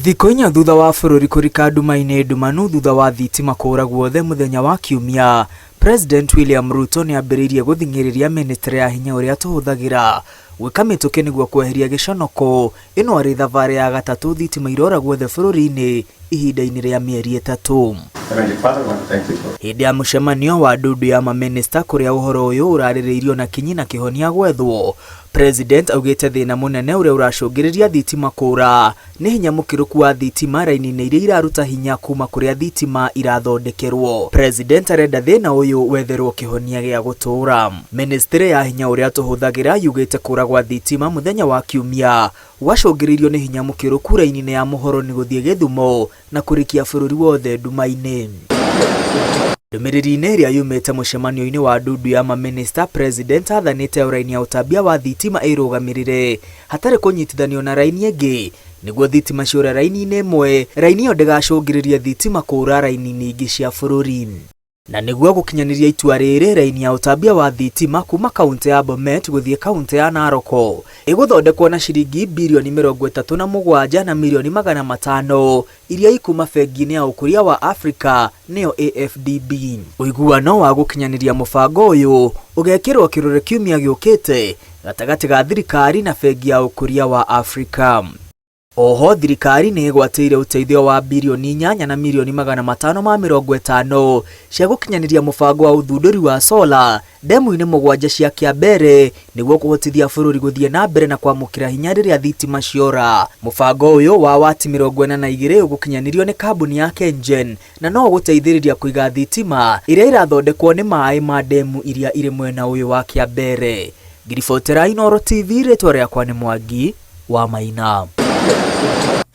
Thikũ inya thutha wa bũrũri kũrika nduma-inĩ ndumanu thutha wa thitima kũũra guothe mũthenya wa Kiumia, President William Ruto nĩ ambĩrĩirie gũthing'ĩrĩria mĩnĩstrĩ ya hinya ũrĩa tũhũthagĩra gwĩka mĩtũkĩ nĩguo kweheria gĩconoko. Ĩno arĩ thabarĩ ya gatatũ thitima irora guothe bũrũri-inĩ ihinda-inĩ rĩa mĩeri ĩtatũ. Hĩndĩ ya mũcemanio wa ndundu ya mamĩnĩsta kũrĩa ũhoro ũyũ ũrarĩrĩirio na kinyi na kĩhonia gwethwo, President augĩte thĩna mũnene ũrĩa ũracũngĩrĩria thitima kũũra nĩ hinya mũkĩrũku wa thitima raini-inĩ iria iraruta hinya kuma kũrĩa thitima irathondekerwo. President arenda thĩna ũyũ wetherwo kĩhonia gĩa gũtũũra. Mĩnĩstrĩ ya hinya ũrĩa tũhũthagĩra yugĩte kũũra gwa thitima mũthenya wa Kiumia gwacũngĩrĩirio nĩ hinya mũkĩrũku raini-inĩ ya Mũhoroni gũthiĩ Gĩthumo na kũrikia bũrũri wothe nduma-inĩ. Ndũmĩrĩri-inĩ ĩrĩa yumĩte mũcemanio-inĩ wa ndundu ya mamĩnĩsta, President athanĩte o raini ya ũtambia wa thitima ĩrũgamĩrĩre hatarĩ kũnyitithanio na raini ĩngĩ nĩguo thitima ciũre raini-inĩ ĩmwe, raini ĩyo ndĩgacũngĩrĩrie thitima kũũra raini-inĩ ingĩ cia bũrũri. Na nĩguo gũkinyanĩria itua rĩrĩ, raini ya ũtambia wa thitima kuma kauntĩ ya Bomet gũthiĩ kauntĩ ya Narok ĩgũthondekwo na ciringi birioni 37 na mirioni 500 iria ikuma bengi-inĩ ya ũkũria wa Afrika nĩyo AFDB. Ũiguano wa gũkinyanĩria mũbango ũyũ ũgekĩrwo kĩrore kiumia gĩũkĩte gatagatĩ ga thirikari na bengi ya ũkũria wa Afrika. Oho thirikari nĩ ĩgwatĩire ũteithio wa birioni 8 na mirioni 550 cia gũkinyanĩria mũbango wa ũthundũri wa sola ndemu-inĩ mũgwanja cia Kĩambere nĩguo kũhotithia bũrũri gũthiĩ na mbere na kwamũkĩra hinya rĩrĩa thitima ciora. Mũbango ũyũ wa wati 42 ũgũkinyanĩrio nĩ kambuni ya KenGen na no ũgũteithĩrĩria kũiga thitima ĩrĩa ĩrathondekwo nĩ maĩ ma ndemu iria irĩ mwena ũyũ wa Kĩambere. Ngiribotera Inooro TV, rĩtwa rĩakwa nĩ Mwangi wa Maina.